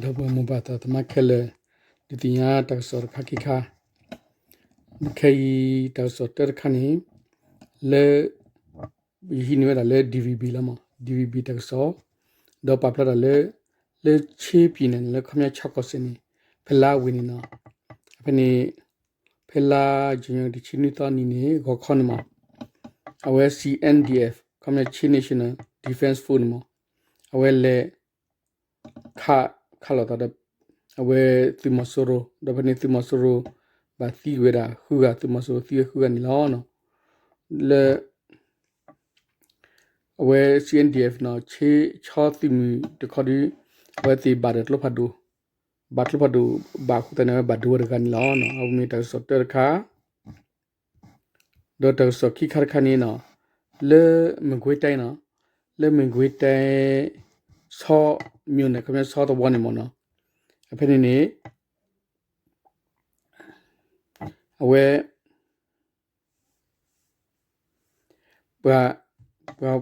ဒီပုၢ်ဝဲၢ်မိၢ်ပၢ်သးသမါခဲလၢာ်, ဒုးသ့ၣ်ညါတၢ်ကစီၣ်တခါခံခါ, ခဲအံၤတၢ်ကစီၣ်တၢတခါန့ၣ်, လၢ ယဟံးန့ၢ်ဝဲဒၣ်လၢ DVB လီၤမး, DVB တၢ်ကစီၣ်, ဒီးပာ်ဖျါတၢ်လၢ လၢ ချင်းပြည်နယ် န့ၣ် လၢခီပညီ ရှမ်းကော်စဲၣ်န့ၣ် ဖဲလါဝ့ၤန့ၣ်နီၤ, ဖဲန့ၣ် ဖဲလါယနူၤအါရံၤ တဆံနွံသီနံၤန့ၣ် ဂီၤခီန့ၣ်မး, အဝဲ C N D F ခီပညီ Chin National Defense Force န့ၣ်မး, အဝဲလဲၤ ခး ခးလိာ်သးဒီး အဝဲသုးမီၤစိရိၤ, ဒီးဖဲန့ၣ်သုးမီၤစိရိၤ ဘၣ်သံဝဲဒၣ်ဃုဂၤ, သုးမီၤစိရိၤသံဝဲဃုဂၤန့ၣ်လီၤ. လၢ အဝဲ C N D F နီၤ, ဆီသုးမုၢ်တခီဒီး အဝဲသ့ၣ်ဘၣ်ဒီးကျိဖးဒိၣ်, ဘၣ်ကျိဖးဒိၣ်ဘၣ်အဃိသတးန့ၣ် အဝဲဘၣ်ဒိဝဲတဂၤန့ၣ်လီၤ. အဝဲမ့ၢ်တၢ်ကစီၣ်တၢတခါ, ဒီးတၢ်ကစီၣ်ခံခါတခါန့ၣ်နီၤ, လၢမကွ့ၤတဲနီၤ, လၢမကွ့ၤတဲ ဆီ မြို့နယ် ခီပညီ ဆီသဝီန့ၣ်မးနီၤ, အဖဲန့ၣ်န့ၣ် အဝဲ ပှၤ ပှၤ